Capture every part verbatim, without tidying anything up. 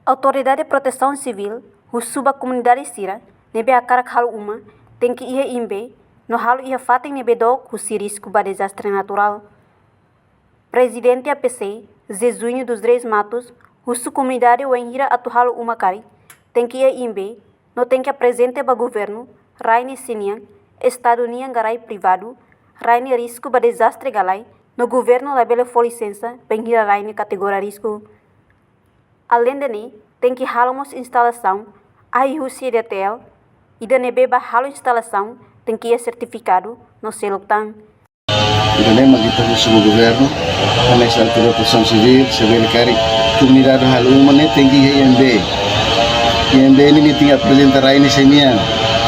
Autoridade Protesaun Sivíl husu ba komunidade sira ne'ebé hakarak halo uma tenke iha imbe no halo iha fatin ne'ebé dook husi risku ba dezastre naturál. Prezidente A P C, Zezuinho dos Reis Matos, husu komunidade wainhira atu halo uma karik, tenke iha imbe no tenke aprezenta ba governu rai ne'e sira-nian, estadu nian ka rai privadu, rai ne'e risku ba dezastre ka lae, no governu labele fó lisensa bainhira rai ne'e kategoria risku. Aleinde ne'e, tenke halo mós instalasaun ahi husi E D T L, ida ne'ebé bá halo instalasaun tenke iha sertifikadu no seluk tan. Ida-ne'e mak ita husu ba governu, hanesan Autoridade Protesaun Sivíl, se bele karik komunidade halo uma ne'e tenke iha imbe. Imbe ne'e nia tenke aprezenta rai ne'e sira-nian,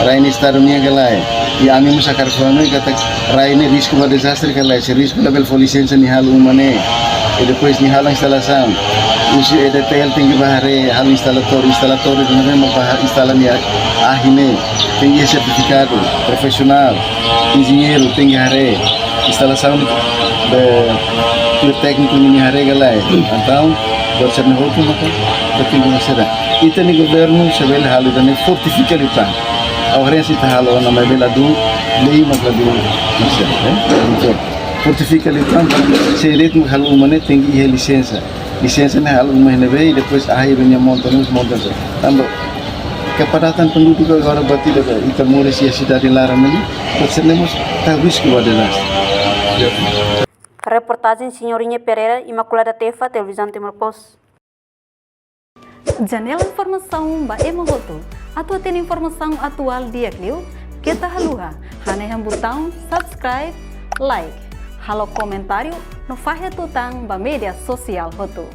rai ne'e estadu nian ka lae. I ami mós hakarak fó-hanoin katak rai ne'e risku ba dezastre ka lae, se risku labele fó lisensa nia halo uma ne'e. I depois nia halo instalasaun. Husi E D T L tenke bá haree halo instalatór, instalatór ida-ne'ebé mak bá instala nia ahi ne'e. Tenke iha sertifikadu, profisionál, enjeñeiru tenke haree, instalasaun de, de tékniku ne'e haree ka lae. Entaun, buat sira-ne'e hotu maka, ita tenke mós haree. Ita-nia governu se bele halo ida-ne'e fortifika liután. Agora se ita halo ona maibé ladún, lei mak ladún, não sei, eh? Fortifika liután, se de'it mak halo uma ne'e tenke iha lisensa. Lisensa ne'e halo uma ne'ebé, i depois ahi nia monta, ne'e monta. Tanba kepadatan penduduk agora buat ida, ita moris iha sidade laran ne'e, buat sira-ne'e mós tau risku ba dezastre. Reportajen Senhorinha Pereira, Imaculada Tefa, Televizaun Timor Post. Janela informasaun ba ema hotu. Atu hatene informasaun atuál di'ak liu, keta haluha hanehan butaun subscribe, like, halo komentáriu no fahe tutan ba média sosiál hotu.